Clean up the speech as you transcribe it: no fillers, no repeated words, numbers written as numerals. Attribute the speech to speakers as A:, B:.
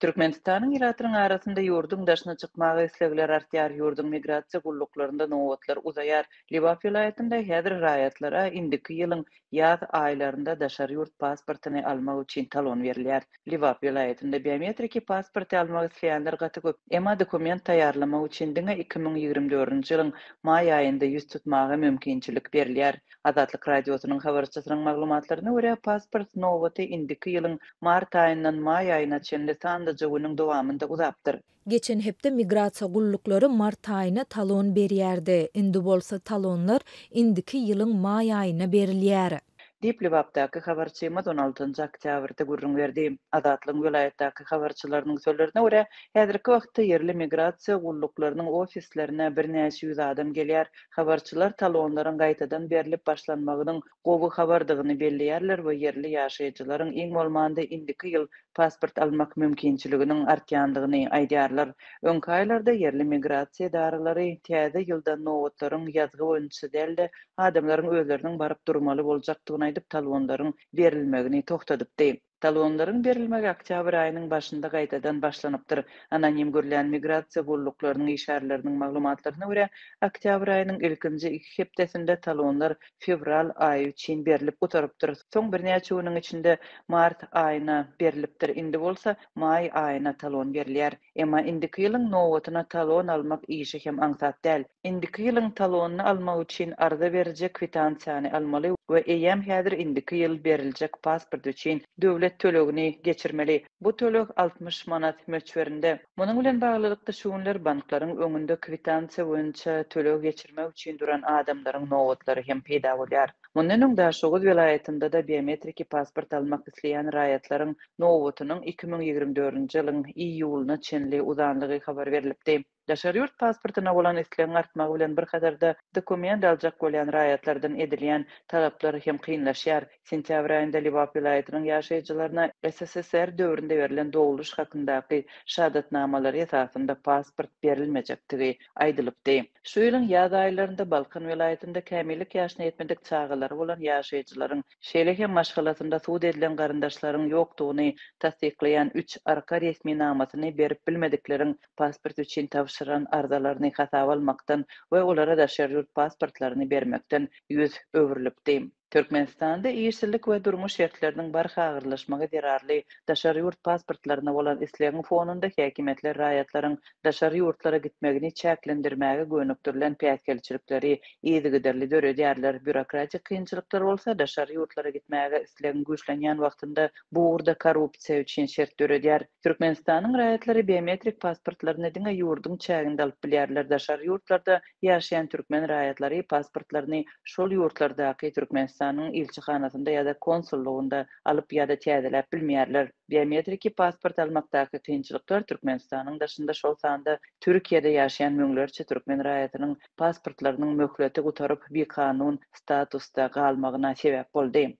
A: Türkmenistanyň ilatynyň arasynda ýurduň daşyna çykmaga islegler artýar, ýurduň migrasiýa gulluklarynda nobatlar uzaýar. Lebap welaýatynda häzir raýatlara indiki ýylyň ýaz aýlarynda daşary ýurt pasportyny almak üçin talon berilýär. Lebap welaýatynda biometriki pasporty almak isleýänler gaty köp. Emma dokument taýýarlamak üçin diňe 2024-nji ýylyň maý aýynda ýüz tutmaga mümkinçilik berilýär. Azatlyk Radiosynyň habarçysynyň maglumatlaryna görä, pasport nobaty indiki ýylyň mart aýyndan maý aýyna çenli sanlyja günüň dowamynda uzapdyr.
B: Geçen hepde migrasiýa gulluklary mart aýyna talon berýärdi, indi bolsa talonlar indiki ýylyň maý aýyna berilýär.
A: Diýip, Lebapdaky habarçymyz on altynjy oktýabrda gürrüň berdi. Azatlygyň welaýatdaky habarçylarynyň sözlerine görä, häzirki wagtda ýerli migrasiýa gulluklarynyň ofislerine birnäçe ýüz adam gelýär. Habarçylar talonlaryň gaýtadan berlip başlanmagynyň gowy habardygyny belleýärler we ýerli ýaşaýjylaryň iň bolmanda indiki ýyl pasport almak mümkinçiliginiň artýandygyny aýdýarlar. Öňki aýlarda ýerli migrasiýa edaralary täze ýylda nobatlaryň ýazgy boýunça däl-de, adamlaryň özleriniň baryp durmaly boljakdygyny aýdyp, talonlaryň berilmegini togtadypdy. Talonlaryň berilmegi oktýabr aýynyň başynda gaýtadan başlanypdyr. Anonim gürlän migrasiýa gulluklarynyň işgärleriniň maglumatlaryna görä, oktýabr aýynyň ilkinji iki hepdesinde talonlar fewral aýy üçin berlip gutarypdyr, soň birnäçe günüň içinde mart aýyna berlipdir, indi bolsa maý aýyna talon berilýär. Emma indiki ýylyň nobatyna talon almak işi hem aňsat däl. Indiki ýylyň talonyny almak üçin arza beriji kwitansiýany almaly we eýýäm häzir indiki ýyl beriljek pasport üçin döwlet tölegini geçirmeli. Bu töleg 60 manat möçberinde. Munuň bilen baglylykda, şu günler banklaryň öňünde kwitansiýa boýunça töleg geçirmek üçin duran adamlaryň nobatlary hem peýda bolýar. Mundan öň Daşoguz welaýatynda-da biometriki pasport almak isleýän raýatlaryň nobatynyň 2024-nji ýylyň iýulyna çenli uzanlygy habar berlipdi. Daşary ýurt pasportyna bolan islegiň artmagy bilen bir hatarda, dokument aljak bolýan raýatlardan edilýän talaplar hem kynlaşýar. Sentýabr aýynda Lebap welaýatynyň ýaşaýjylaryna SSSR döwründe berlen dogluş hakyndaky şahadatnamalary esasynda pasport berilmejekdigi aýdylypdy. Şu ýylyň ýaz aýlarynda Balkan welaýatynda kämillik ýaşyna ýetmedik çagalary bolan ýaşaýjylaryň, şeýle hem maşgalasynda sud edilen garyndaşlaryň ýokdugyny tassyklaýan üç arka resminamasyny berip bilmedikleriň pasport üçin tabşyran arzalaryny hasaba almakdan we olara daşary ýurt pasportlaryny bermekden ýüz öwrülipdi. Türkmenistanda işsizlik we durmuş şertleriniň barha agyrlaşmagy zerarly daşary ýurt pasportlaryna bolan islegiň fonunda häkimiýetler raýatlaryň daşary ýurtlara gitmegini çäklendirmäge gönükdirilen päsgelçilikleri yzygiderli döredýärler, býurokratik kynçylyklar bolsa daşary ýurtlara gitmäge islegiň güýçlenýän wagtynda bu ugurda korrupsiýa üçin şert döredýär. Türkmenistanyň raýatlary biometrik pasportlaryny diňe ýurduň çäginde alyp bilýärler, daşary ýurtlarda ýaşaýan türkmen raýatlary pasportlaryny şol ýurtlardaky Türkmenistanyň ilçihanasynda ýa-da konsullygynda alyp ýa-da täzeläp bilmeýärler. Biometriki pasport almakdaky kynçylyklar Türkmenistanyň daşynda, şol sanda Türkiýede ýaşaýan müňlerçe türkmen raýatynyň pasportlarynyň möhleti gutaryp, bikanun statusda galmagyna sebäp boldy.